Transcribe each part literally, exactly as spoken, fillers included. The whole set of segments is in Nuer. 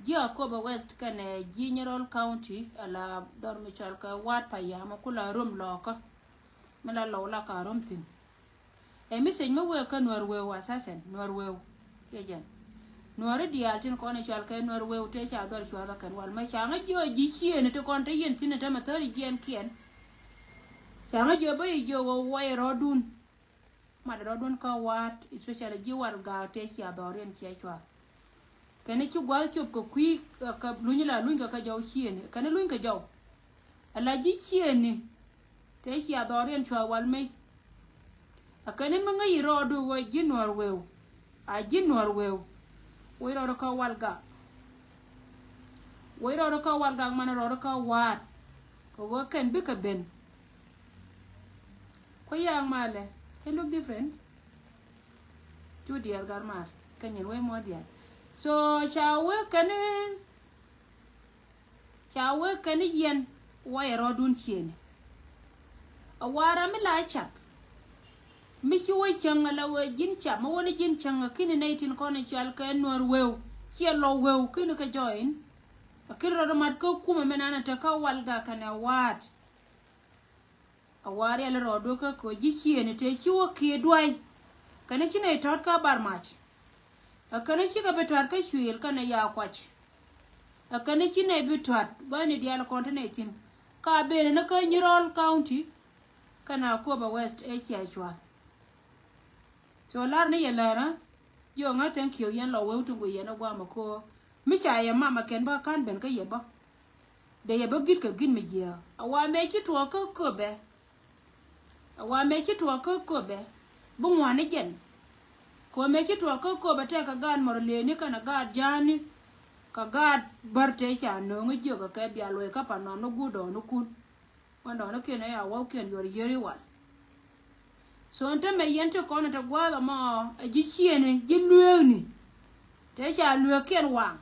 Ji̱ Akobo West kɛnɛ ji̱ Nyirol County ala dhɔr mi cɔal kɛ Wat Payam ku la rom lɔkä. Mi la lɔw la ka rom thi̱n. Ɛ message mi wëë kä Nuäär Wëëw, assassin Nuäär Wëëw. Yɛ jɛn Nuääri diaal tin kɔn i̱ cɔal kɛ Nuäär Wëëw tëë ca dhɔr cuath ɛ kɛn wal mɛ ca ŋä jiɔ ji̱ ciëëni ti kɔn te yɛn thi̱n ɛ tämɛ thäri jiɛn kiɛn. Ca ŋä jiɔ bä i̱ jiɔ wä wä i̱ rɔɔdun. Mat rɔɔdun kä Wat, especially ji̱ Walgak tëë cia dhɔriɛn cia cuath. Kɛn i̱ ci gua̱th cop kɛ kui̱ kɛ luny la luny kɛ kɛ jɔw ciëëni kɛn i̱ luny kɛ jɔw. Ala ji̱ ciëëni tëë cia dhɔriɛn cuath wal mec. A kɛn i̱ mi ŋäc i̱ rɔɔdu ɣöö ji̱ Nuäär Wëëw. A ji̱ Nuäär Wëëw. Wec rɔɔdu kä Walgak. Wec rɔɔdu kä Walgak manɛ rɔɔdu kä Wat. Kɛ ɣöö kɛn bikɛ ben. Ku yaŋ malɛ, cɛ look different. Cu diɛɛr gat mar kɛ nyin wec muɔ diɛɛr. So ca wek kɛn i̱ ca wek kɛn i̱ yɛn wayɛ rɔɔdun ciëëni. A wara mi la cap mi ci wä cäŋ ala wee ji̱n cap mi wä ni ji̱n cäŋ a kini nɛy tin kɔn i̱ cɔal kɛ Nuäär Wëëw. Ciɛ lɔ wëëw kini kɛ join. A kini rɔɔdu mat kä kumɛ mi nanɛ te kä Walgak kɛnɛ Wat. A wa riɛl rɔɔdu kä kɛ ji̱ ciëëni tëë ci wä kiɛ duay. Kɛn i̱ ci nɛy tɔ̱t kä Bar Mac. A kɛn i̱ cikɛ bi tɔ̱t kä Cuil kɛnɛ Yakuac. A kɛn i̱ ci nɛy bi tɔ̱t gua̱thni diaal kɔn te nɛy thi̱n. Ka ben ni kä Nyirol County kɛnɛ Akobo West ëë cia cuath. So lar ni yɛ lärä. Jiɔ ŋä thank you yɛn lɔ weu ti gui yɛn a guamɛ ko. Mi ca yɛ mamɛ kɛn bä kan ben kä yɛ bä. Dee yɛ bä git kɛ git mi jiɛ a wa mɛ ci tuɔɔk kä köpɛ. A wa mɛ ci tuɔɔk kä köpɛ bi ŋuani jɛn. Kɛ wa mɛ ci tuɔɔk kä köpɛ tɛk kɛ gaat mɔr lëëni kɛnɛ gaat ja̱a̱ni. Kɛ gaat bär tëë ca nööŋi jiök kɛ kɛ bia luɔc kä pa nɔm ni guut dɔɔni kun. Wän dɔɔni kiɛn ɛ ya wäu kiɛn yuɔr yieri wal. So ɛn tämɛ yɛn ti kɔn ɛ te gua̱a̱th ɛmɔ ɛ ji̱ ciëëni ji̱ lueekni. Te ca lueek kiɛn waŋ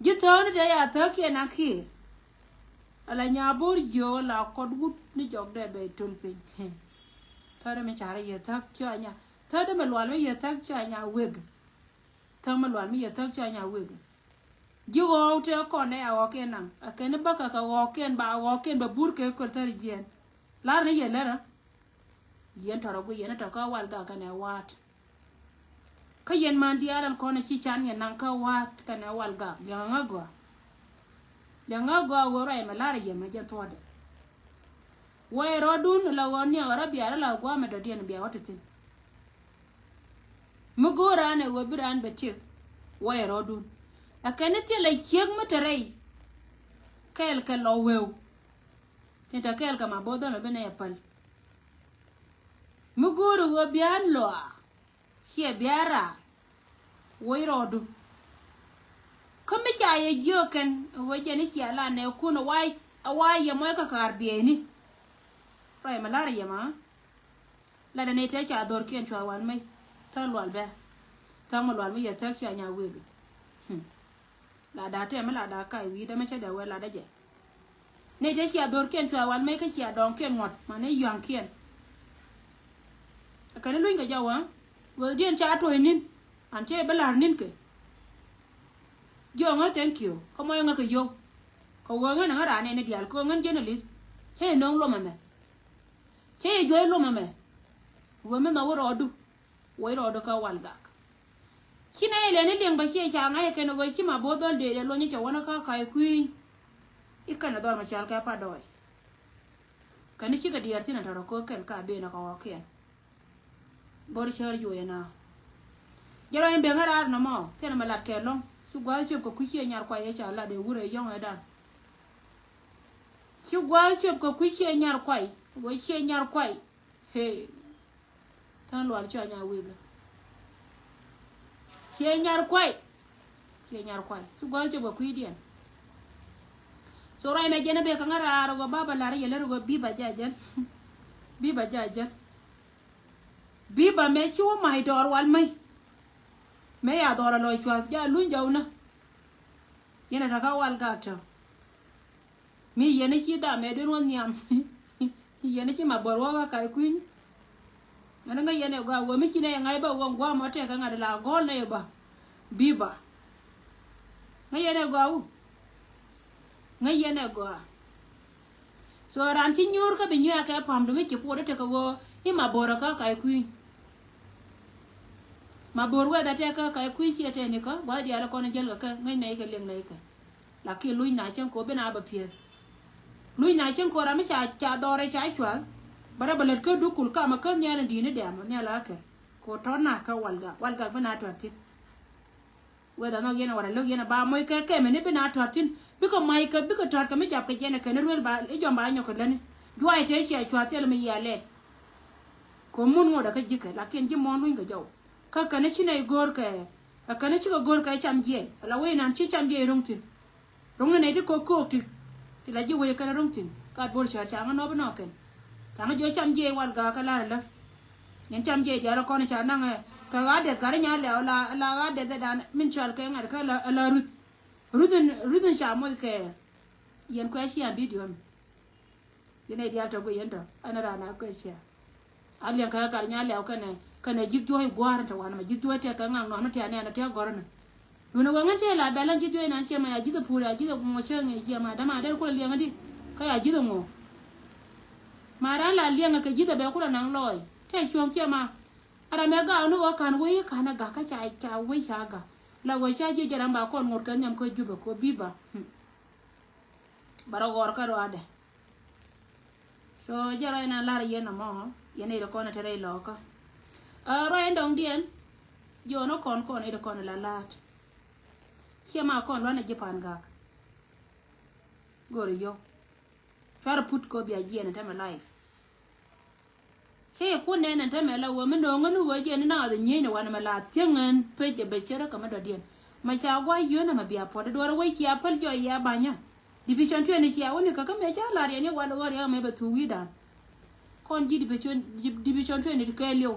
ji̱ thääkni te ya thääk kiɛn a kiɛɛr. Ala nya bo̱r jiöök la kɔt wut ni jɔk dee bɛ töl piny. Thääk dee mi carɛ yɛ thääk cua nya thääk dee mi lual mi yɛ thääk cua nya wek. Thääk mi lual mi yɛ thääk cua nya wek. Ji̱ ɣɔɔk tëë kɔn ɛ a ɣɔɔkiɛn naŋ a kɛn i̱ bäkɛ kɛ ɣɔɔkiɛn ba ɣɔɔkiɛn bɛ bur kɛ köl thäri jiɛn. Lar ni yɛ lärä. Yɛn tɔrɔ gui yɛn tɔ kä Walgak kɛnɛ Wat. Kä yɛn man diaal ɛn kɔn ci can yɛn naŋ kä Wat kɛnɛ Walgak liɛŋä ŋä gɔaa. Liɛŋä ŋä gɔaa wee ruac mɛ lar yɛ mɛ jɛn thuɔ̱ɔ̱dɛ. Wee rɔɔdun la ɣɔn niɛŋ rɔ biaal la gua̱a̱mɛ dɔ̱diɛn bia wä ti thi̱n. Mi go̱o̱r raan ɛ ɣöö bi raan bɛ tiek wä ɛ rɔɔdun. Ɛ kɛn ni thilɛ ciek mi te rɛy kɛɛl kɛ lɔ weu. Tin te kɛɛl kɛ ma bo̱o̱th dhɔl ɛ bi nɛy ɛ päl. Mi go̱o̱r ɛ ɣöö bia lɔaa ciɛ bia raar. Woc rɔɔdu. Kä mi ca yɛ jiök kɛn ɛ ɣöö jɛn i̱ cia la nɛɛkun ɛ wa yɛ mɔc kɛ kaar biɛɛni. Ruac mi la̱r ɛ yɛ ma. Latdä nɛy tëë ca dhorkiɛn cua wal mec. Tha̱a̱ŋ lual bɛ. Tha̱a̱ŋ mi lual mi yɛ thäk cia nya wegi. Latdä tɛm mi latdä kac wi̱i̱dä mi cä dee wee latdä jɛ. Nɛy tëë cia dhorkiɛn cua wal mec kä cia dɔɔŋkiɛn ŋuɔ̱t mani yua̱ŋkiɛn. Kɛn i̱ luny kɛ jɔw ɛ guäthdiɛn ca tuɔ̱c ni̱n. An cä yɛ bi la̱r ni̱n kɛ. Jiɔŋä thank you kä mɔc ŋä kɛ yio̱w. Kɛ ɣöö ŋän ŋä raan nɛn i̱ diaal kɛ ɣöö ŋän journalist. Cä yɛ nöŋ lom ɛmɛ. Cä yɛ juɔ̱c lom ɛmɛ. Ɣöö mi nhɔk i̱ rɔɔdu. Wec rɔɔdu kä Walgak. Ci nɛy lɛn i̱ liɛŋ bä ciɛ ca ŋa̱c ɛ kɛn ɣöö ci ma bo̱o̱th dhɔl dee dee luɔ̱ny cɛ wänä kä ka̱c kui̱ny. I̱ kɛn ɛ dhɔl ma cɔal kɛ pa dɔɔy. Kɛn i̱ cikɛ diɛɛr thi̱n ɛ tɔ̱rɔ ko̱ kɛn ka ben ɛ kɛ ɣɔ̱kiɛn. Bor cär juɔyɛ na. Jɛ rɔ in beŋä raar nɔmɔ thiɛn mɛ lat kɛ lɔ̱ŋ ci gua̱a̱th cop kɛ kui̱ ciɛ nyar kuay ɛ ca lat ɛ wurɛ yɔ̱ŋ ɛ dan. Ci gua̱a̱th cop kɛ kui̱ ciɛ nyar kuay. Wee ciɛ nyar kuay. Hee. Tha̱a̱ŋ lual cua nya wegä. Ciɛ nyar kuay. Ciɛ nyar kuay ci gua̱a̱th cop kɛ kui̱diɛn. So ruac mɛ jɛn ɛ bek kä ŋä raar ɛ gɔ baba lar yɛ lär ɛ gɔ biba jajɛl. Biba jajɛl. Biba mɛ ci wä mac dɔɔr wal mäc. Mɛ ya dhɔr a lɔ cuath ja luny jɔw nä. Yɛn a takä Walgak tɔ. Mi yɛn a ci dam mɛ duen wä nhiam. Yɛn a ci ma bɔr wä wä ka̱c kui̱ny. Ŋäni ŋäc yɛn ɛ gɔaa wä mi ci nɛ yɛ ŋa̱c bä wä gua̱a̱m wä tɛk kɛ ŋa̱t la gɔ̱l nɛ yɛ bä. Biba. Ŋäc yɛn ɛ gɔaa wu. Ŋäc yɛn ɛ gɔaa. So ran ci nyuur kä bi nyuɛɛk kɛ pamdu mi ci puɔt i̱ tekɛ ɣöö i̱ ma bo̱rä kä ka̱c kui̱ny. Ma bo̱r wɛth a tɛk kä ka̱c kui̱ny ciɛ tɛni kä gua̱th diaal kɔn jäl kɛ kɛ ŋäc nɛy kɛ liŋ nɛy kɛ. Lakin luc na cäŋ kɛ ɣöö bi na bä piɛth. Luc na cäŋ kɛ ɣöö ram mi ca ca dhɔrɛ ca cuath. Bä rɛ bä lät kä dukul kamä kä nhial in di̱i̱ni dɛm nhial a kɛ. Kɛ ɣöö tɔt na kä walgak walgak bi na tɔt thi̱n. Whether nhɔk yɛn a wala lo̱k yɛn a ba moc kɛ kɛmɛ ni bi na tɔt thi̱n bikɛ mac kɛ bikɛ tɔt kɛ mi jap kɛ jɛn ɛ kɛn ruel ba i̱ jɔm ba nyɔk kɛ läni. Juac tëë cia cuath thil mi yia lɛl. Kɛ mun ŋot a kä ji̱kɛ lakin ji̱ muɔ̱ɔ̱n luny kɛ jɔw. Kä kɛn ci nɛy go̱o̱r kɛ ɛ kɛn cikɛ go̱o̱r kɛ cam jiɛc ala wec nan ci cam jiɛc ro̱ŋ thi̱n. Ro̱ŋ ni nɛy ti ko̱k ko̱o̱k ti ti la ji̱ wec kɛn ro̱ŋ thi̱n. Gat bo̱r cär ca ŋä nɔp inɔ kɛn. Ca ŋä jiɔ cam jiɛc wal gaak kɛ la̱r alär. Yɛn cam jiɛc diaal kɔn ca naŋ ɛ kɛ ɣa̱a̱ dɛth gat inya lɛw la la ɣa̱a̱ dɛth ɛ dan min cɔal kɛ ŋa̱t kä la la ruth. Ruth in ruth in ca moc kɛ. Yɛn kuɛ ciaŋ bidio mi. Yɛn ɛ diaal tɔ guic yɛn tɔ ɛn raan a kuɛ ciaŋ. A liɛŋ kɛ gat inya lɛw kɛnɛ kɛnɛ ji̱k juɔ̱ɔ̱c gua̱a̱r in tɔ wanɛ mɛ ji̱k juɔ̱ɔ̱c tɛk kɛ ŋaŋ nɔn mi tian ɛn a tian gɔ̱rä ni. Dun a wee ŋän cɛ la bɛl an ji̱th juɔc nan ciɛ ma ya ji̱th a pur ya ji̱th a ŋuɔ cä ŋi̱ ciɛ ma dama der kulɛ liɛŋä di. Kä ya ji̱th a ŋuɔ. Ma ran la liɛŋä kɛ ji̱th a bɛ kulɛ naŋ lɔɔc tɛ cuɔ̱ŋ ciɛ ma. A ram ɛ gak ni ɣöö ka̱n wec i̱ ka̱n a gak kä ca ca wec ca gak. La ɣöö ca ji̱ jɛ ram ba kɔn ŋot kɛ nhiam kä Jubɛ kɛ bi ba. Ba rɔ ɣɔr kä rɔadɛ. So jɛ ruac na lar yɛn amɔ yɛn i̱ rɛ kɔn ɛ te rɛy lɔkä. Ruac in dɔŋdiɛn jiɔn ɔ kɔn kɔn i̱ rɛ kɔn ɛ la la̱a̱t. Ciɛ ma kɔn luanɛ ji̱ pa̱a̱n gak. Go̱o̱rɛ yio̱w. Cuarɛ put kɔ bia jiɛn ɛ tämɛ life. Cä yɛ kun nɛn ɛn tämɛ la wee mi no̱o̱ŋä ni ɣöö jɛ ni naath ɛ nyieny ni wanɛ mɛ la thiäŋ ɛn pec ɛ bɛ cierä kɛ mi dɔ̱diɛn. Mɛ ca gua̱c yio̱n ɛmɛ bia puɔt ɛ duɔ̱ɔ̱r ɛ wec cia päl jɔc yɛ ba̱nyä. Division twenty cia wä ni kä kä mëë ca la̱r yɛn yɛ wal ɣöö riɛk ɛmɛ bɛ thuk wi̱i̱dan. Kɔn ji̱ division, division twenty ti kɛɛliw.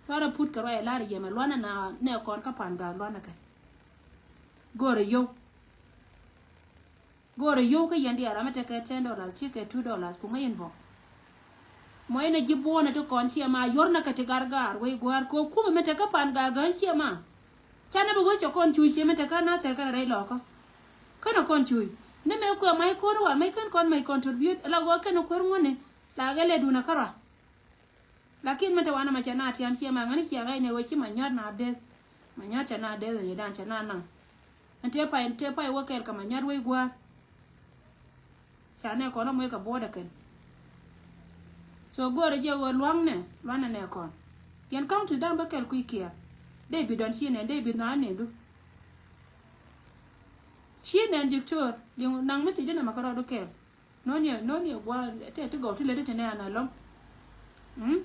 Cuarɛ put kɛ ruac ɛ la̱r yɛ mɛ luanɛ na nɛ kɔn kä pa̱a̱n gaak luanɛ kɛ. Go̱o̱rɛ yio̱w. Go̱o̱rɛ yio̱w kä yɛn diaal ram mi tekɛ ten dollars cikɛ two dollars ku ŋäc in bɔk. Mɔ in a ji̱ buɔ̱ɔ̱nɛ ti kɔn ciɛ ma yuɔ̱rnɛ kɛ ti gargaar wec gua̱a̱r kɛ kumɛ mi tekä pan ga̱a̱ gäny ciɛ ma. Canɛ bi wecɛ kɔn cuuc ciɛ mi tekä nathɛr kɛnɛ rɛy lɔkä. Känɛ kɔn cuuc ni mëë kuɛ mac ko̱r wal mac kän kɔn mac contribute la ɣöö kɛnɛ kuäär ŋuɔ̱ni la ɣɛlɛ duunɛ kärɔa. Lakin mi te wanɛ ma cɛ na tian ciɛ ma ŋäni ciɛ ŋa̱c ni wee ci ma nyɔt na deth. Ma nyɔt cɛ na deth ni dan cɛ na naŋ. Ɛn te pay te pay wä kɛl kɛ ma nyɔt wec gua̱a̱r. Ca nɛ kɔn ɔ moc kɛ buɔ̱ɔ̱dɛ kɛn. So go̱o̱rɛ jɛ wee luaŋnɛ luaŋnɛ nɛ kɔn. Yɛn county da̱ŋ bä kɛl kui̱ kiɛɛr. Dee bi dɔn ci nɛn dee bi nhɔaani du. Ci nɛn diktor liŋ naŋ mi thiec di nɛ ma kärɔɔdu kɛl. Noni noni gua te ti gɔw ti ledi tene ana lɔŋ. Mm?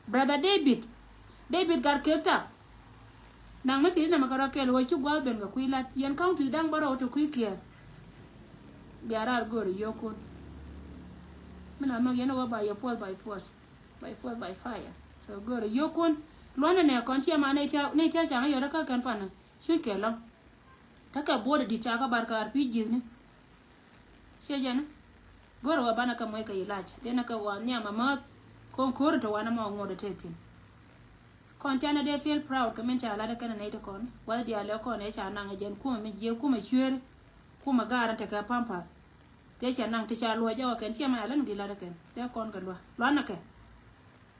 Brother David. David gar kek tap. Naŋ mi thil inɛ ma kɛ rɔ kɛl wä ci gua̱th ben kɛ kui̱ lat yɛn county da̱ŋ bä rɔ wä ti kui̱ kiɛɛr. Bia raar go̱o̱ri yio̱o̱kun. Mi na nhɔk yɛn wä ba yɛ puɔth by force. By force by fire. So go̱o̱ri yio̱o̱kun. Luɔ̱nɛ nɛ kɔn ciɛ ma nɛ tia nɛ tia caŋ yɔrɛ kä kɛn panɛ. Cuc kɛ lɔŋ. Tekɛ buɔt di̱t ca kä bar kɛ R P Gs ni. Ciɛ jɛn. Go̱rɛ wä banɛ kɛ moc kɛ ilac. Denɛ kɛ wä nhiam amäth. Ko̱n ko̱r in te wanɛ mɔ ŋuɔt ɛ te thi̱n. Kɔn canɛ dee feel proud kɛ min ca lat ɛ kɛn ɛ nɛy ti kɔn. Wäth diaal ɛ kɔn ɛ ca naŋ ɛ jɛn kumɛ mi jiɛ kumɛ cueer. Kumɛ gaar in tekɛ pampers. Tëë cɛ naŋ ti ca luɔc jɔk ɛ kɛn ciɛ mɛ alɛ ni di lat ɛ kɛn. Tëë kɔn kɛ lua̱ lua̱n ɛ kɛ.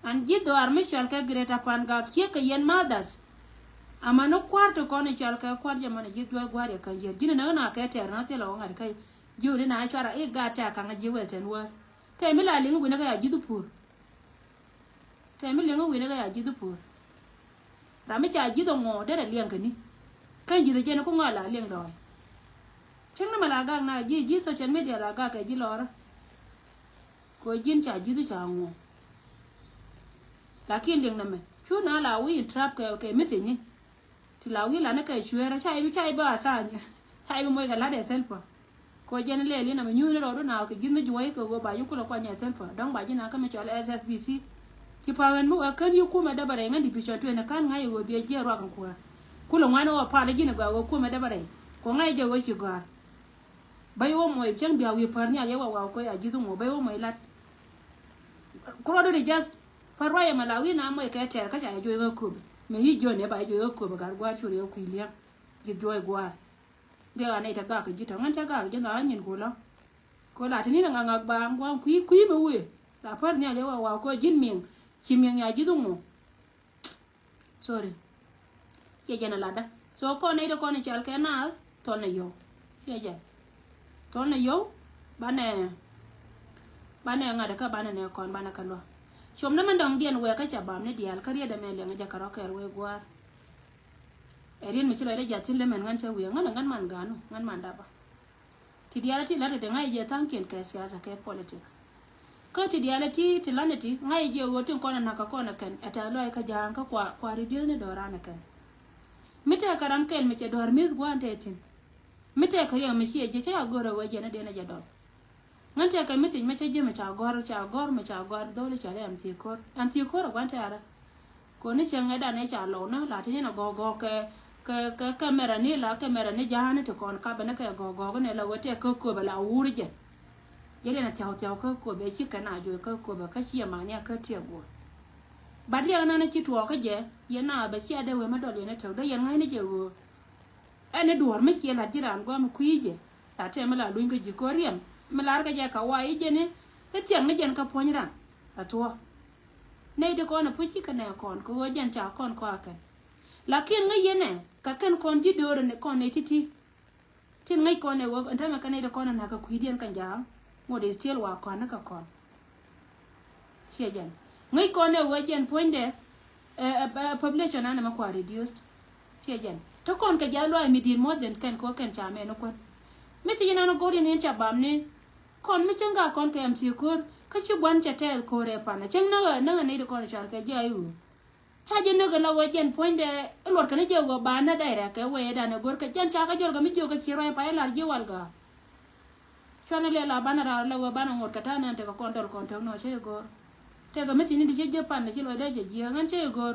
An ji̱ dhɔaar mi cɔal kɛ Greater Pangak ciek kɛ yɛn mothers. Amäni kua̱r ti kɔn i̱ cɔal kɛ kua̱r jɛ mɛn ji̱ dhua̱c gua̱a̱r yɛ käny yɛr ji̱n inä ɣän a kɛ tɛɛr na thilɛ wä ŋa̱t kä ji̱ wä di na cuarɛ i̱ gaat tɛ̈ kaŋä ji̱ wɛl tɛn wäär. Tɛ̈ mi la liŋ wi̱nä kɛ ya ji̱ dhupur. Tɛ̈ mi liŋ wi̱nä kɛ ya ji̱ dhupur. Ram mi ca ji̱ dhɔ ŋuɔ derɛ liɛŋ käni. Käny ji̱ dhɔ jɛn ku ŋɔa la liɛŋ dɔɔy. Cäŋ ni mɛ la gak na ji̱ ji̱ social media la gak kɛ ji̱ lɔrä. Kɛ ji̱n ca ji̱thu ca ŋuɔ. Lakin liŋ nɛmɛ cu na la wi̱i̱ in trap kɛ kɛ message ni. Ti la wi̱i̱ la ni kɛ cueerä ca ibi ca ibi a sa̱a̱ nyɛ ca ibi moc kɛ la̱t ɛ thilpä. Kɛ jɛn lɛɛl in nɛmɛ nyuuth ni rɔɔdu na kɛ ji̱th mi juɔ̱ɔ̱c kɛ ɣöö ba ji̱ kulɛ kuany ɛ thilpä dɔ̱ŋ ba ji̱ na kä mi cɔl S S B C. Ci pa̱a̱k ɣän mi wɛ kän yi kumɛ däbɛ rɛy ŋän division twenty kän ŋa̱c ɛ ɣöö biɛ jiɛɛr ruak in kuäär. Kulɛ ŋuan ɛ ɣöö pal ji̱n ɛ gɔaa ɣöö kumɛ däbɛ rɛy kɛ ŋa̱c ɛ jɛ ɣöö ci gɔ̱a̱r. Bä iwä mɔ ip cäŋ bia wi̱i̱ päär nhial yɛ wä waw kö a ji̱th ŋuɔ bä iwä mɔ ilat. Kuruɔdun i̱ jath pär ruac ɛmɛ la wi̱i̱ na mɔ ikɛ tɛɛr kä ca yɛ juɔc ɣä köpɛ mɛ yi̱ jiɔn ɛ ba yɛ juɔc ɣä köpɛ gat gua̱a̱r cu riɛw kui̱ li̱eŋ. Ji̱th juɔc gua̱a̱r. Riɛk a nɛy te gak kɛ ji̱ tɔ̱, ŋän cä gak kɛ ji̱ nhɔk a nyin ku lɔ. Ko la te ni̱n a ŋak ŋak ba ŋuan kui̱ kui̱ mi wëë. La päl nhial yɛ wa wa ko ji̱n mi̱eŋ. Ci mi̱eŋ ya ji̱ dhuŋ ŋu. Sorry. Ciɛ jɛn a latdä. So kɔn nɛy te kɔn i̱ cal kɛ naath, thɔl nɛ yio̱w. Ciɛ jɛn. Thɔl nɛ yio̱w, banɛ, banɛ ŋa̱t kä banɛ nɛ kɔn banɛ kä lua̱k. Com ni mɛn dɔ̱ŋ diɛn wɛɛ kä ca bam ni diaal kä riet ɛmɛ liɛŋ jɛ kɛ rɔ kɛɛl wee gua̱a̱r. Ɛ riet mi ci lɔcdä ja̱th thi̱n lɛ mɛn ŋän cä wiee ŋän ɛ ŋän man ga̱a̱nu ŋän man dapä. Ti diaal ti la̱t ti ŋa̱c jɛ tha̱a̱ŋkiɛn kɛ siasa kɛ politik. Kä ti diaal ti ti la̱t ni ti ŋa̱c jɛ ɣöö tin kɔn ɛ na̱k kä kɔn ɛ kɛn ɛ tɛth lɔc kä ja̱a̱ŋ kä kua kua ridiööni dɔ̱ran ɛ kɛn. Mi tɛkɛ ram kɛl mi cɛ dɔ̱r mi̱th gua̱a̱n tɛ thi̱n. Mi tɛkɛ riɛk mi ciɛ ji̱ cä ya go̱r ɛ ɣöö jɛn ɛ den ɛ jɛ dɔl. Ŋän tɛkɛ mi thiec mɛ cä ji̱ mi ca gɔ̱r ca gɔ̱r mi ca gɔ̱r dho̱l ca lɛ ɛm thiec ko̱r ɛm thiec ko̱r ɛ gua̱n tɛ̈rä. Ko̱ni cäŋ ɛ dan ɛ ca lɔw ni la ti ni nɛ gɔ̱k gɔ̱k kɛ kɛ kɛ kɛmɛrɛ ni la kɛmɛrɛ ni ja̱a̱ni ti kɔn kapɛ ni kɛ gɔ̱k gɔ̱k ni la wee tɛk kä köpɛ la wur jɛ. Jɛ diɛn ɛ thiaw thiaw kä köpɛ ci kɛn a juɔc kä köpɛ kä ci ɛ mani a kä tiɛk guɔ. Bat riɛk nan ci tuɔɔk kä jɛ yɛn na bɛ cia dee wee mɛ dɔl yɛn ɛ tɛk dee yɛn ŋa̱cni jɛ ɣöö. Ɛn i̱ duɔ̱ɔ̱r mi ciɛ la̱t ji̱ raan gua̱a̱m i̱ kui̱ jɛ. La tɛm mi la luny kä ji̱ ko̱r riɛm mi lar kɛ jɛ ka wa i̱ jɛn i̱ i̱ thiɛk ni jɛn kä puɔ̱ny raan. A thuɔ̱ɔ̱. Nɛy ti kɔn ɛ puc ci kɛ nɛ kɔn kɛ ɣöö jɛn ca kɔn kɔakɛn. Lakin ŋäc yɛn ɛ kɛ kɛn kɔn ji̱ do̱o̱r ni kɔn nɛy ti̱ti̱. Tin ŋäc kɔn ɛ ɣöö ɛn täämɛ kɛ nɛy ti kɔn ɛ na̱k kɛ kui̱diɛn kɛ ja̱a̱ŋ. Ŋot is still wa kɔn ni kɛ kɔn. Ciɛ jɛn ŋäc kɔn ɛ ɣöö jɛn puɔ̱nydɛ ɛ ɛ population an ɛmɛ kua reduced. Ciɛ jɛn te kɔn kɛ jiath luaac mi di̱i̱t more than kɛn kɛ ɣöö kɛn ca mɛn ni kuän. Mi ci ji̱ nan go̱r yɛn yɛn ca bam ni kɔn mi cäŋ ka kɔn kɛ M C ko̱r kä ci gua̱n cɛ tɛɛth ko̱r ɛ pan cäŋ näk ɛ näk ɛ nɛy ti kɔn ɛ cual kɛ jiac i̱ ɣöö. Ca jɛ näk ɛ la wee jɛn puɔ̱nydɛ i̱ luɔt kɛn i̱ jɛ wee ba nä dɛy rɛk kɛ wee dan ɛ go̱r kɛ jɛn ca kä jɔl kɛ mi jiök kɛ ci ruac pay i̱ lar ji̱ wal ga̱a̱. Cuanɛ lɛ la banɛ raar la wee banɛ ŋot kɛ ta̱a̱ nɛn tekɛ kɔn dɔl kɔn tek nɔ cä i̱ go̱r. Tekɛ mi thi̱n in ti cä jiäk pan ci lɔcdä cɛ jiääk ɣän cä i̱ go̱r.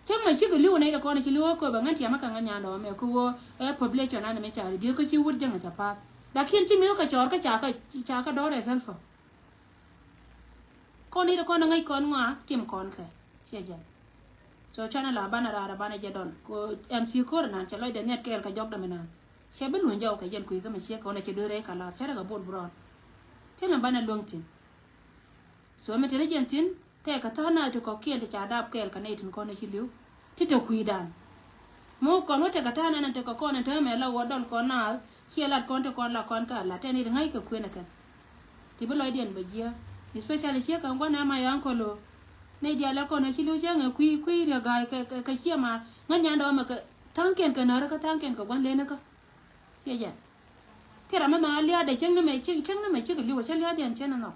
Cäŋ mɛ cikɛ li̱w nɛy tekɔn ci li̱w kä köpɛ ŋän tiɛmä kɛ ŋän nyandɔɔ mɛ kä ɣöö ɛ population an mi ca ri̱t bi̱i̱th kä ci wut jäŋ ɛ ca pa̱a̱th. Lakin ci mi̱th kɛ cɔɔr kä ca kä ca kä dɔɔr ɛ thäl fä. Kɔn i̱ tekɔn ɛ ŋäc kɔn ŋɔa tim kɔn kɛ ciɛ jɛn. So canɛ la banɛ raar ɛ banɛ jɛ dɔl ko M C ko̱r nan cɛ lɔcdɛ nhiɛt kɛɛl kɛ jɔkdɛ mi nan. Cɛ bi luny jɔw kɛ jɛn kui̱ kä mi ciek kɛ ɣän a cɛ do̱rɛ kɛ lath cɛ rɛ kɛ bol bi rɔɔn. Tin ɛ banɛ luäŋ tin. So mi tin ɛ jɛn tin tɛkɛ tha̱a̱ŋ na ti kɔ̱kiɛn ti ca dap kɛɛl kɛ nɛy tin kɔn ɛ ci li̱w. Ti te kui̱dan. Mi wä kɔn wä tekɛ ta̱a̱ nɛn tekɛ kɔn in täämɛ la wä dɔl kɔn naath ciɛ lat kɔn ti kɔn la kɔn ka lat tɛn it ŋa̱c kɛ kuën ɛ kɛn. Ti bi lɔcdiɛn bɛ jiääk especially ciek kɛ gua̱n ɛma yɔ̱a̱ŋ kɔl ɣöö nɛy diaal ɛ kɔn ɛ ci li̱w cäŋ ɛ kui̱ kui̱ riek ga̱a̱c kɛ kɛ ciɛ ma ŋäc nyandɛ ɣɔmɛ kɛ tha̱a̱ŋkiɛn kɛ nääri kä tha̱a̱ŋkiɛn kɛ gua̱n leni kä. Ciɛ jɛn. Thil ram mi nhɔk a lia̱a̱dɛ cäŋ ni mɛ cäŋ ni mɛ cikɛ li̱w ɛ cä lia̱a̱diɛn cä ni nhɔk.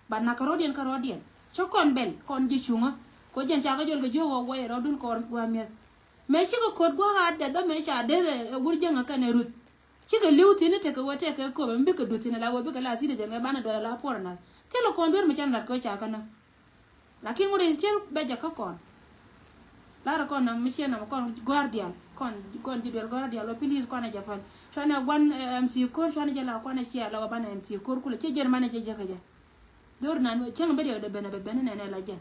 Bat nakä rɔ̱diɛn kä rɔ̱diɛn cä kɔn bɛl kɔn ji̱ cuŋä. Ko jɛn ca kä jɔl kɛ jiök ɣɔw wɛy rɔ̱dun kɔn gua̱a̱ mi̱eth. Mëë cikɛ ko̱t gua̱a̱k a dɛth ɣä mëë ca deth ɛ wur jäŋä kɛn ɛ ruth. Cikɛ li̱w thi̱n tekɛ wä tekɛ köpɛ mi bikɛ duth thi̱n ala wä bikɛ la citizen kɛ banɛ duɔth ala puɔr nath. Thilɛ kɔn duer mi cɛn lat kɛ wä ca kä näk. Lakin ŋut is still bɛ jɛ kä kɔn. Lar kɔn nam mi ciɛ nam kɔn gɔ̱r dial kɔn kɔn ji̱ duel gɔ̱r dial wä pilis kɔn ɛ jɛ päl. Cuanɛ guan M C ko̱r cuanɛ jɛ la kɔn ɛ ciɛ la wä banɛ M C ko̱r kulɛ ciɛ jɛn manɛ jɛ jɛ kɛ jɛ. Dhor nan cäŋ bä diɛk dee ben a bɛ ben nɛnɛ la jɛn.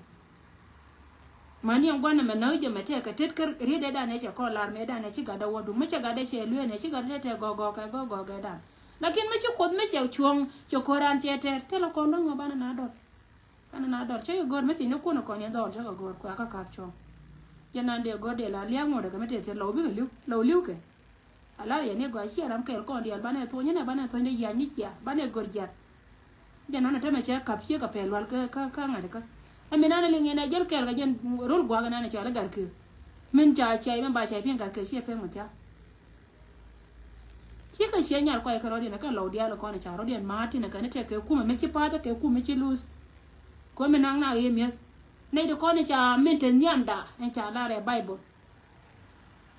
Mani ɛn gua̱n ɛmɛ näk jɛ mɛ tɛk kɛ tet kä riet dee dan ɛ cɛ kɔn lar mɛ dan ɛ ci gat dee wä duŋ mɛ cɛ gat dee cɛ luee nɛ ci gat dee tɛ gɔk gɔk kɛ gɔk gɔk kɛ dan. Lakin mɛ ci kuoth mɛ cɛ cuɔ̱ŋ cɛ ko̱ran cɛ tɛr thilɛ kɔn dɔ̱ŋ ɛ banɛ na dɔl. Banɛ na dɔl cä yɛ go̱r mɛ thi̱n ni kun ɛ kɔn yɛn dhɔl cä kɛ go̱r kua kä kap cuɔ̱ŋ. Jɛ nan dee go̱r dee la lia̱a̱ ŋot ɛ kɛ mɛ tɛth thi̱n lɔw bikɛ li̱w lɔw li̱w kɛ. A lar yɛn i̱ gɔaa ciɛ ram kɛɛl kɔn diaal banɛ thuɔ̱ny inɛ banɛ thuɔ̱ny dee yia̱ny ni cia banɛ gör jiath. Jɛn nɔnɔ tämɛ cɛ kap ciek kɛ pɛl lual kä kä ŋa̱t kä. Ɛ mi nanɛ liŋ yɛn ɛ jäl kɛɛl kɛ jɛn rol gua̱a̱k inɛ nanɛ cɔal i̱ gat kek. Min ca ciac min ba ciac pi̱n gat kek ciɛ pek mi thia̱k. Ciek kɛ ciɛ nyal kɔc kɛ rɔ̱diɛn ɛ kɛn lɔw diaal kɔn ɛ ca rɔ̱diɛn ma̱a̱t tin ɛ kɛn i̱ tɛk kɛ kumɛ mi ci pa̱a̱th ɛ kɛ kumɛ mi ci luth. Kuɛ mi naŋ nak i̱ mi̱eth nɛy ti kɔn i̱ ca min te nhiamda ɛn ca lar ɛ Baibol.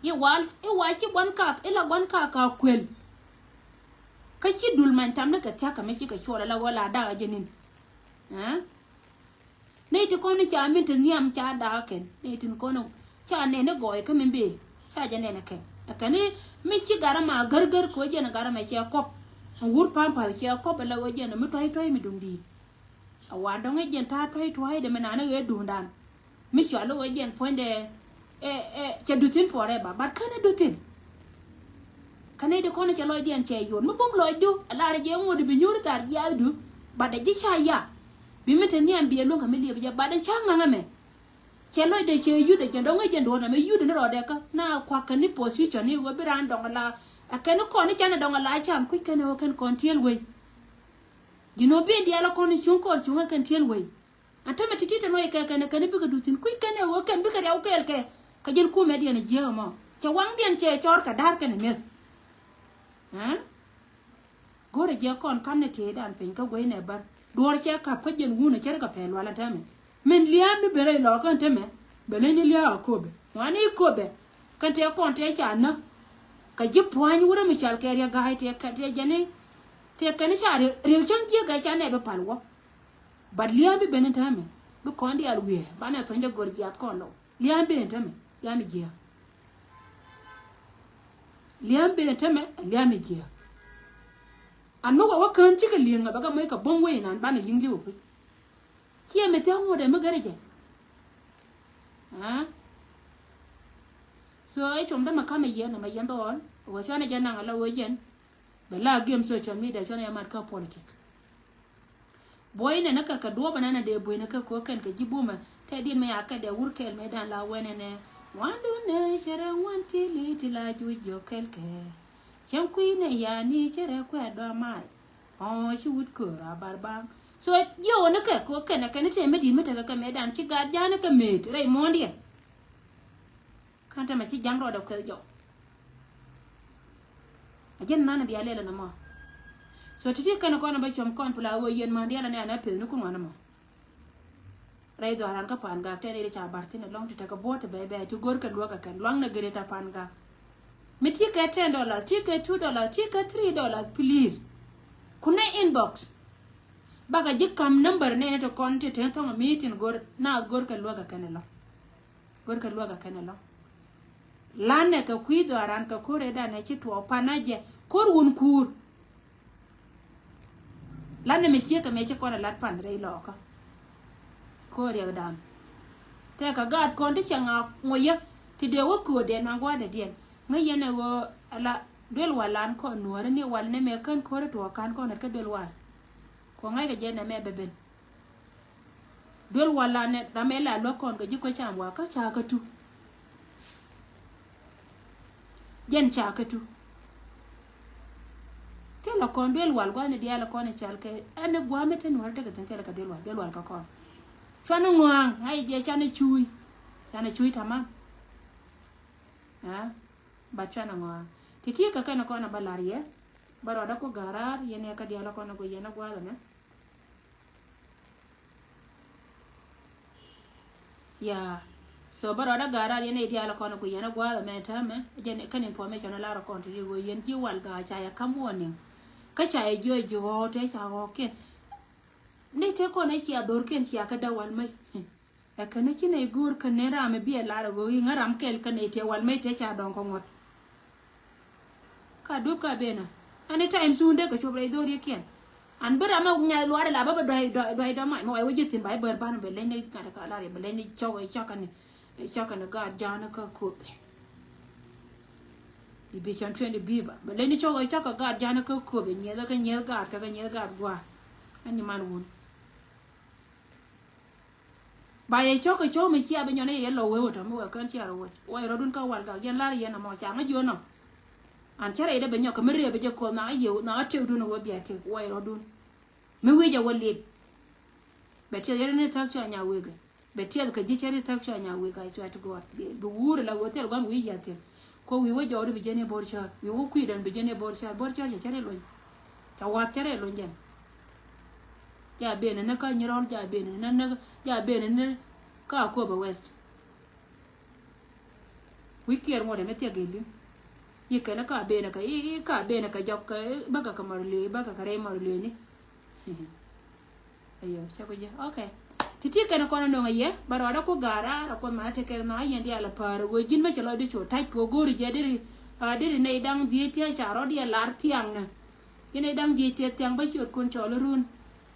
I̱ wal i̱ wa ci gua̱n kak i̱ la gua̱n kak ka kuel. Kä ci dul many tamni kɛ thia̱k kɛ mi ci kɛ cuɔl ala wä la dak a jɛ ni̱n. Ɛ nɛy ti kɔn i̱ ca min te nhiam ca dak a kɛn nɛy tin kɔn i̱ ca nɛn i̱ gɔɔy kä mi bëë ca jɛ nɛn a kɛn. A kɛn i̱ mi ci gat ama gär gär kɛ wä jɛn a gat ama cɛ kɔp. A wur pa̱a̱m pa̱th cɛ kɔp ala wä jɛn a mi tua̱c tua̱c mi duŋ di̱i̱t. A wa dɔ̱ŋ i̱ jɛn ta̱a̱ tua̱c tua̱c dɛ mi naan i̱ ɣee duŋdan. Mi cɔal i̱ ɣöö jɛn puɔ̱nydɛ ɛ ɛ cɛ duth thi̱n forever but känɛ duth thi̱n. Kä nɛy ti kɔn cɛ lɔcdiɛn cɛ yot mi bum lɔcdu a lar jɛ ŋot bi nyuur thar jiaathdu. Bat dɛ ji̱ ca ya bi mi te nhiam bi ɛ luäŋ kɛ mi liep jɛ bat dɛ ca ŋaŋ ɛmɛ. Cɛ lɔcdɛ cɛ yut ɛ jɛn dɔ̱ŋ ɛ jɛn duɔ̱ɔ̱n ɛmɛ yut ni rɔɔdɛ kä na kuak kɛn ni position ni ɣöö bi raan dɔŋ la. Ɛ kɛn ni kɔn ni canɛ dɔŋ la can kui̱c kɛn ɛ ɣöö kɛn kɔn tiel wei. Ji̱n ɣöö bin diaal ɛ kɔn ni cuŋ kɔɔr cuŋ ɛ kɛn tiel wei. An tämɛ ti̱ti̱ te nuɔc kɛ kɛn ɛ kɛn ni bikɛ duth thi̱n kui̱c kɛn ɛ ɣöö kɛn bikɛ riaw kɛɛl kɛ. Kä ji̱n kumɛ diɛn ɛ jiääk ɛmɔ cɛ waŋdiɛn cɛ cɔɔr kɛ da̱r kɛn ɛ mi̱eth. Aa? Go̱rɛ jɛ kɔn kam ni tëëdan piny kä guey nɛ bär. Duɔ̱ɔ̱r cɛ kap kä jɛn wun a cär kɛ pɛl wal a tämɛ. Min lia̱a̱ mi ben rɛy lɔɔkä a tämɛ. Bɛ leny ni lia̱a̱ a kopɛ ŋuani kopɛ. Kɛn tëë kɔn tëë ca näk. Kɛ ji̱ pua̱ny wurɛ mi cal kɛ riɛk ga̱a̱c tëë kɛ tëë jɛn ni. Tëë kɛn ca riɛk riɛk cäŋ jiäk kɛ ca nɛ bi pal wä. But lia̱a̱ mi ben a tämɛ bi kɔn diaal wiee banɛ thuɔ̱ny dee go̱r jiath kɔn lɔw. Lia̱a̱ ben tämɛ lia̱a̱ mi jiäk. Lia̱a̱ ben tämɛ lia̱a̱ mi jiäk. An mi wä wä kään cikɛ li̱eŋ a bɛ kɛ moc kɛ buɔ̱m wei nan banɛ yi̱ŋ li̱w a puc. Ciɛ mi thia̱k ŋuɔ̱t ɛ mi gɛr jɛ. Aa? So ɛ com dämɛ kamɛ yɛn ɛmɛ yɛn dhɔɔl wä cuanɛ jɛ naŋ a la wä jɛn. Bɛ la game social media cuanɛ yɛ mat kä politic. Buɔy nɛnɛ kɛ kɛ duɔ̱ɔ̱pɛ nɛnɛ dee buɔy nɛ kɛ ko̱ kɛn kɛ ji̱ bumɛ tɛ diet mɛ ya kɛ dee wur kɛɛl mɛ dan la wɛnɛ nɛ. Ŋuan dun nɛ cɛ rɛ ŋuan ti li ti la juc jiɔ kɛl kɛ. Cɛn kui̱ nɛ ya ni cɛ rɛ kuɛ a dɔ̱ a mac. Ɔɔ ci wut köör a bar baŋ. So jiɔ wä ni kɛ ko̱ kɛn ɛ kɛn ni tɛ mɛ di̱t mɛ tekɛ kɛ mɛ dan ci gat ja̱a̱n ni kɛ mëët rɛy muɔ̱ɔ̱ndiɛn. Kä tämɛ ci ja̱ŋ rɔɔdɛ kueth jɔw. A jɛn nan bia lɛl ɛn ɛmɔ. So ti̱ti̱ kɛn kɔn bä cuɔm kɔn pula ɣöö yɛn man diaal ɛn ɛn ɛ peth ni kun wan ɛmɔ. Rɛy dhɔaran kä pan gak tɛn iri ca bar thin ɛlɔŋ ti tekɛ buɔt ti bɛy bɛy ti go̱r kɛ luäk kɛ kɛn luaŋ nɛ geri ta pan gak. Mi ti kɛ ten dollars, ti kɛ two dollars, ti kɛ three dollars, please. Kunɛ inbox. Bakɛ ji̱ kam number nɛn ti kɔn ti ten thɔŋ mi tin go̱r na go̱r kɛ luäk kɛ kɛn ɛlɔŋ. Go̱rkɛ luäk ɛ kɛn ɛlɔ̱ŋ. Lanɛ kɛ kui̱ dhɔaran kɛ ko̱r ëëdan ɛ ci tuɔɔk pan a jɛ ko̱r wun kuur. Lanɛ mi ciek kɛ mɛ ci kɔn ɛ lat pan rɛy lɔɔkä. Ko̱r riɛkdan. Tɛkɛ gaat kɔn ti cɛ ŋa̱a̱k ŋuɔyä ti dee wä köödɛ naŋ gua̱a̱dɛ diɛn ŋäc yɛn ɛ ɣöö ala duel wal lan kɔn nuɔ̱ɔ̱ri ni wal nɛmɛ kän ko̱r tuɔɔk kan kɔn ɛ kä duel wal. Kuɔ ŋa̱ckɛ jɛ nɛmɛ bɛ ben. Duel wal lanɛ ram ɛ la luäk kɔn kɛ ji̱ kä cam wa kä ca kä tu. Jɛn ca kä tu. Thilɛ kɔn duel wal gua̱thni diaal kɔn i̱ cal kɛ ɛn i̱ gua̱a̱ mi te nuɔ̱ɔ̱ri tekɛ thi̱n thilɛ kɛ duel wal, duel wal kä kɔn. Cuanɛ ŋɔa̱a̱ŋ ŋa̱c jɛ canɛ cuuc. Canɛ cuuc tamam. Aa, bat cuanɛ ŋɔa̱a̱ŋ. Ti ti kɛ kɛn kɔn a bä la̱r yɛ. Bä rɔɔdä ku ga̱raar yɛn ɛ kä diaal kɔn i̱ guic yɛn i̱ gua̱a̱th ɛmɛ. Ya. So bä rɔɔdä ga̱raar yɛn i̱ diaal kɔn i̱ guic yɛn i̱ gua̱a̱th ɛmɛ täämɛ. Jɛn kɛn information a lar kɔn ti ri ɣöö yɛn ji̱ wal ga̱a̱ ca yɛ kam warning. Kä ca yɛ jiö ji̱ ɣɔ̱ɔ̱k te ca ɣɔ̱ɔ̱k kiɛn. Ni te kɔn i̱ cia dhorkiɛn cia kä däk wal mäc. Ɛ kɛn i̱ ci nɛy go̱o̱r kɛn ni ram i̱ bi ɛ lar i̱ ɣöö i̱ ŋä ram kɛl kɛn i̱ te wal mäc te ca dɔ̱ŋ kɛ ŋuɔ̱t. Ka dup ka benä. Anytime soon dee kɛ cop rɛy dhorikiɛn. An bi ram ɛ ŋɛth luaar ila bä bä duay duay duay dɔ̱ mac mɛ way wä ji̱ thi̱n ba i̱ bär ban bɛ leny ni ŋa̱t ka lar i̱ bɛ leny ni cɔk i̱ cɔk kɛn i̱ cɔk kɛn i̱ gaat ja̱a̱n kä köp. I̱ bi cɔn twenty bi ba bɛ leny ni cɔk i̱ cɔk kɛ gaat ja̱a̱n kä köp i̱ nyieth kä nyieth gaat kä kä nyieth gaat gua̱a̱r. Ɛn nyi man wun. Ba yɛ cɔk kɛ cɔk mi cia bi nyɔn i̱ yɛ lɔ wee wä tɔ̱ mi wɛ kɛn cia rɔ wec wä yɛ rɔdun kä wal gak yɛn lar yɛn ɛmɔ ca ŋä jiön nɔ. An cä rɛy dee bɛ nyɔk kɛ mi rëë bɛ jɛ koth na ɣä yɛ na ɣä tëkdun ɛ wä bia tëk wä yɛ rɔdun. Mi wi̱i̱ jɛ wä lip. Bɛ tiɛth yɛn ni thäk cua nya wekɛ bɛ tiɛth kɛ ji̱ cɛ ri thäk cua nya wekɛ I swear to God. Bi wuur ɛ la wee thil gua̱n wi̱i̱ yɛ thil. Ko wi̱i̱ wä jɔwdi bi jɛn i̱ bo̱r cäär wi̱i̱ wä kui̱dɛn bi jɛn i̱ bo̱r cäär bo̱r cäär cɛ cɛ ri luny. Cɛ wath cɛ rɛy luny jɛn. Ca benɛ ni kä Nyirɔl ca benɛ ni ni ca benɛ ni kä Akobo West. Wi̱c kiɛɛr ŋuɔ̱t ɛmɛ thiak gel li̱ŋ. Yi kɛn kä benɛ kä yi kä benɛ kä jɔk kä bäkä kä mɔr lee bäkä kä rɛy mɔr lee ni. Ayo cɛ ku jɛ ok. Ti ti kɛn kɔn nɔŋ yɛ ba rɔɔdɛ ku ga̱a̱r raar a kuɔth manɛ tekɛ nɔ a yɛn diaal a päär a ɣöö ji̱n mɛ cɛ lɔcdɛ cu ta̱c kɛ ɣöö go̱o̱ri jɛ deri a deri nɛy da̱ŋ dhieec tiɛɛc ca rɔɔd yɛ lar thiaŋnɛ. Ji̱n nɛy da̱ŋ dhieec tiɛɛc thiaŋ bä ciöt kun cɔɔl run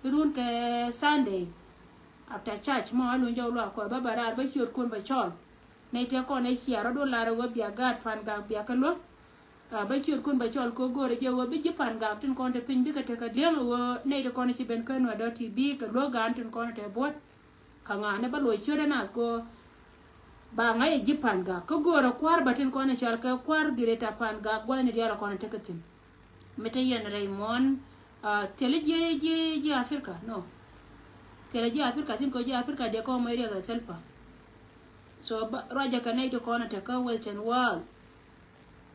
run kɛ Sunday. After church mɔ a luny jɔw luaak kɔɔth bä bɛ raar bä ciöt kun bɛ cɔɔl. Nɛy tëë kɔn ɛ cia rɔɔd wä lar a ɣöö bia gaat pan gak bia kɛ luäk. Bä ciöt kun bä cɔl kɛ go̱o̱rɛ jɛ ɣöö bi ji̱ Pangak tin kɔn te piny bikɛ tekɛ li̱eŋ ɣöö nɛy ti kɔn ci ben kä Nuer dot T V kɛ luäk gaan tin kɔn te buɔ̱t. Kä ŋa̱a̱n ɛ bä luɔc ciöt ɛ nath kɔ ba ŋa̱c ɛ ji̱ Pangak kä go̱o̱rɛ kua̱r bä tin kɔn ɛ cɔl kɛ kua̱r Greater Pangak gua̱thni diaal ɛ kɔn ɛ tekɛ thi̱n. Mi te yɛn rɛy muɔ̱ɔ̱n thilɛ ji̱ ji̱ ji̱ Africa, no. Thilɛ ji̱ Africa thi̱n kɛ ji̱ Africa diɛ kɔ mɔ area kɛ Salva. So ruacɛ kɛ nɛy ti kɔn ɛ tekä Western world.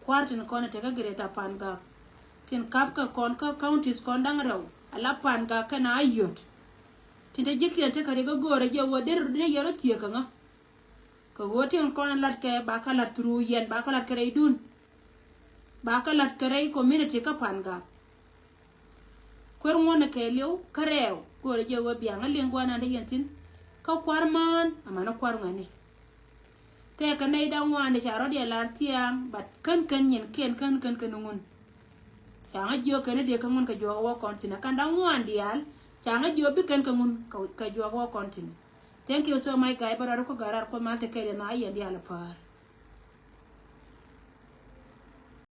Kua̱r tin kɔn ɛ tekä Greater Pangak tin kap kɛ kɔn kä counties kɔn da̱ŋ rɛw ala Pangak kɛn a yot. Tin te ji̱kiɛn tekɛ rikä go̱o̱rɛ jɛ wä dee yɛr ɔ thiekä ŋä. Kɛ ɣöö tin kɔn ɛ lat kɛ ba kä lat through yɛn ba kä lat kɛ rɛydun. Ba kä lat kɛ rɛy community kä Pangak. Kuer ŋuɔ̱n ɛ kɛɛliw kä rɛɛw go̱o̱rɛ jɛ wä biaŋ ɛ liŋ gua̱n an te yɛn thi̱n. Kä kua̱r mään aman ɛ kua̱r ŋuɛni. Tɛkɛ nɛy da̱ŋ ŋuan de ca rɔ̱diɛn lar thia̱a̱ŋ, but kän kän nyin kiɛn kän kän kän ŋun. Ca ŋä jiök kɛn i̱ dee kä ŋun kɛ juɔk wä kɔn thi̱n ɛ kän da̱ŋ ŋuan diaal. Ca ŋä jiök bi kän kɛ ŋun kɛ juɔk wä kɔn thi̱n. Thank you so much guy bä rɔ̱d kä gärar kuoth mal te kɛɛliw na yɛn diaal ɛ päär.